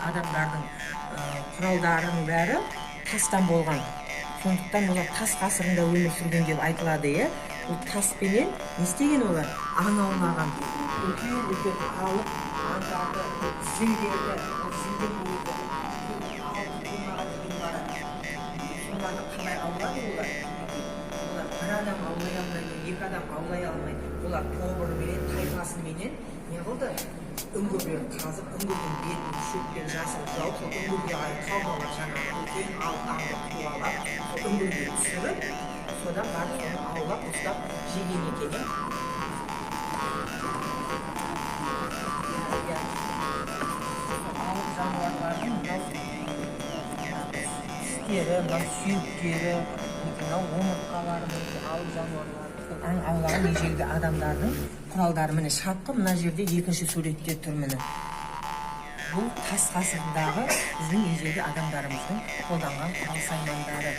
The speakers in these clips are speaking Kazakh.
Адамдардың құралдарының бәрі тастан болған. Сондықтан олар тас ғасырында өмір сүрген деп айтылады, иә. Бұл таспенен не істеген олар? Аң аулаған. Үлкен үлкен алып аңдарды, зілдерді, ол зілдің өзі үлкен алты тоннаға дейін барады. Соларды қалай аулады олар? Олар бір адам аулай алмайды, екі адам аулай алмайды. Олар тобырменен, тайпасыменен не қылды? Үңгірлер қазып, үңгірдің бетін шөппен жасырып жауып, сол үңгірге қарай қаумалап, жаңағы үлкен алып аңды қуалап, сол үңгірге түсіріп, содан барып соны аулап, ұстап жеген екен, иә. Иә. Алып жануарлардың мынау тістері, мынау сүйектері, мынау омыртқалары, мінекей, алып жануарлар аң аулаған ежелгі адамдардың құралдары. Міне, шапқы мына жерде екінші суретте тұр, міне. Бұл тас ғасырындағы біздің ежелгі адамдарымыздың қолданған құрал саймандары.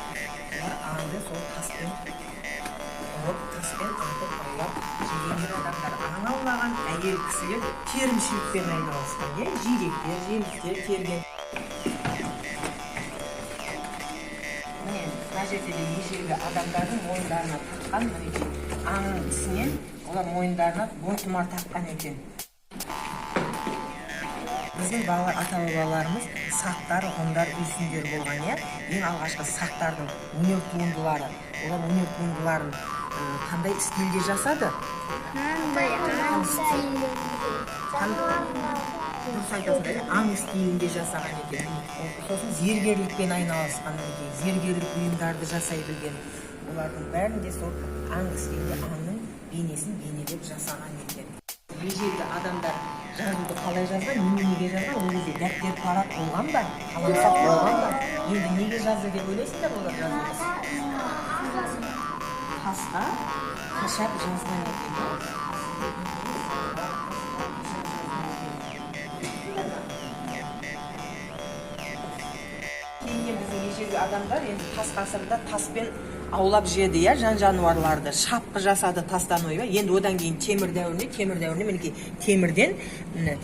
Олар аңды сол таспен ұрып, таспен атып, аулап жеген ер адамдар. Аң аулаған әйел кісілер терімшілікпен айналысқан, иә, жидектер, жемістер терген. Міне, мына жерде де ежелгі адамдардың мойындарына таққан, мінекей, аңның тісінен олар мойындарына бойтұмар таққан екен. Біздің бала ата бабаларымыз сақтар, ғұндар, үйсіндер болған, иә. Ең алғашқы сақтардың өнер туындылары, олар өнер туындыларын қандай стильде жасады? Қандай аң стилінде? Дұрыс айтасыңдар, иә, аң стилінде жасаған екен. Сосын зергерлікпен айналысқан, мінекей, зергерлік бұйымдарды жасай білген. Олардың бәрінде сол аң стилінде аңның бейнесін бейнелеп жасаған екен. Ежелгі адамдар жазуды қалай жазған, неменеге жазған? Ол кезде дәптер, парақ болған ба, қаламсап болған ба? Енді неге жазды деп ойлайсыңдар олар жазуды? Тасқа қашап жазған екен, иә. Кейіннен біздің ежелгі адамдар енді тас ғасырында таспен аулап жеді, иә, жан жануарларды, шапқы жасады тастан ойып. Енді одан кейін темір дәуіріне, темір дәуіріне, мінекей, темірден, міне,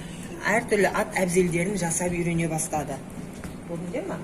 әртүрлі ат әбзелдерін жасап үйрене бастады. Көрдіңдер ма?